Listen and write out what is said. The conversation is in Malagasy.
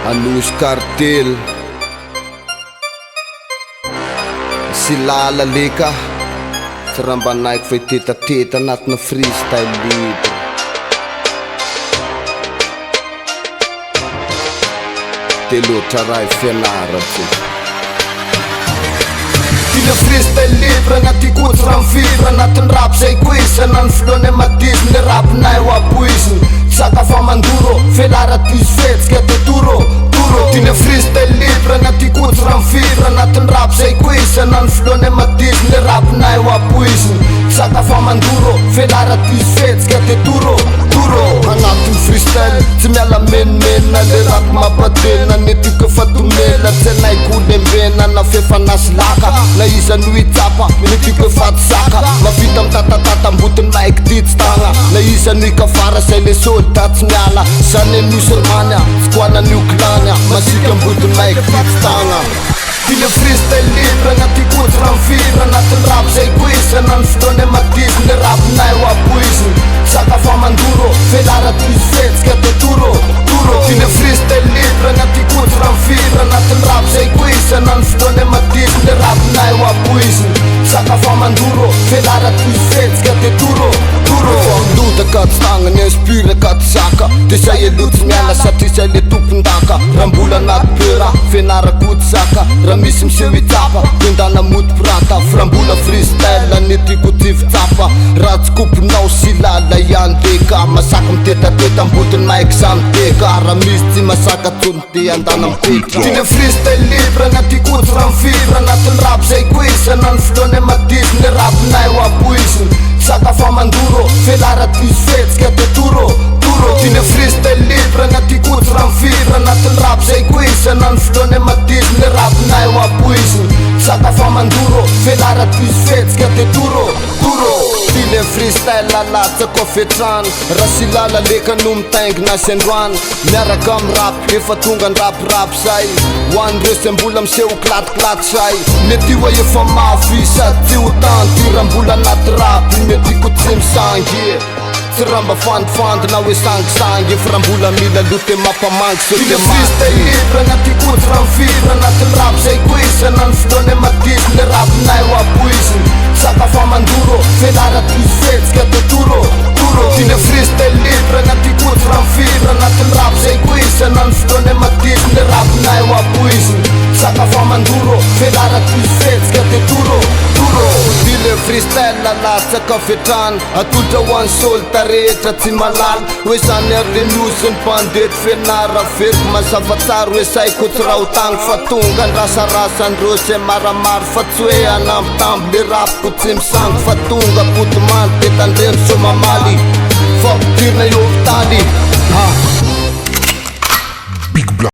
Anosy Cartel Sy lala leka Tsy raha mba naiko fa hitetateta anatina freestyle libre. Te loatra raha i fianarantsoa. Tila freestyle libre anaty koa tsy raha mivivre anatin'ny rap zay koa na ny filohanay madiziny le rap-nay ho apoiziny Tsy sakafo aman-doro felara diso fihetsika de toro toro Tila freestyle libre anaty koa tsy raha mivivre anatin'ny rap zay koa na ny filohanay madiziny le rap-nay ho apoiziny Tsy sakafo aman-doro felara diso fihetsika de toro toro Anatin'ny freestyle tsy miala menomenona le rap mampatena ny tiako efa tomela tsy anaiko lembenana na fefana sy laka na iza no hitsapa ny tiako efa tsy zaka mavita mitatatata ambodiny mic ty tsy tagna na iza no hikafara zay le soldat tsy miala zany anio srmany tsy koanan'io klany masiaka ambodiny mic ty tsy tagna. Ty le freestyle libre anaty koa tsy raha mivivre anatin'ny rap zay koiza na ny fotoanay madiziny le rap-nay ho apoiziny Sakafo aman-doro felara diso fihetsika de toro toro Ty le freestyle libre anaty koa tsy raha mivivre anatin'ny rap zay koiza na ny fotoanay madiziny le rap-nay ho apoiziny Sakafo aman-doro felara diso fihetsika de toro toro Lodaka tsy tagnany inspire ka tsy zaka De zay aloha tsy miala satria zay le tompon-daka Raha mbola anaty peur fianarako tsy zaka Raha misy miseho hitsapa de ndana mody pirata Fa raha mbola freestyle ny tiako tsy fitsapa Raha tsy kopinao sy lala ihany deka Masaka mitetateta ambodiny mic za mideka Raha misy tsy masaka tsony de andana mipetra Ty le freestyle libre anaty koa tsy raha mivivre anatin'ny rap zay koiza na ny filohanay madiziny le rap-nay ho apoiziny Tsy sakafo aman-doro felara diso fihetsika de toro toro Ty le freestyle libre anaty koa tsy raha mivivre anatin'ny rap zay koiza na ny filohanay madiziny le rap-nay ho apoiziny Tsy sakafo aman-doro felara diso fihetsika de toro toro Ty le freestyle alatsako avy hatrany Raha sy lala leka no mitaingina azy androany Miaraka am rap efa tonga ny rap rap zay Ho an'ireo zay mbola miseho klaty klaty zay Mety hoe efa mafy sady tsy ho tanty Raha mbola anaty rap mety ko tsy misangy Tsy raha mba fandifandy na hoe sangisangy Fa raha mbola mila loha te mampamangy sao te maty Libre anaty koa tsy raha mivivre anatin'ny rap zay koiza na ny filohanay madiziny le rap-nay ho apoiziny Sakafo aman-doro felara diso fihetsika de toro toro Ty le freestyle libre anaty koa tsy raha mivivre anatin'ny rap zay koiza na ny filohanay madiziny le rap-nay ho apoiziny Sakafo aman-doro felara diso fihetsika de toro toro Ty le freestyle alatsaka avy hatrany Atolotra ho an'ny solta rehetra tsy malala Hoe zany ary le nosy ny mpandety fianara Averiko mazava tsara hoe saiko tsy raha ho tagny Fa tonga ny rasarasan'ireo zay maramaro Fa tsy hoe hanambitamby le rap-ko tsy misangy Fa tonga kotomandy de tandremo sao mamaly Fa ampidirina eo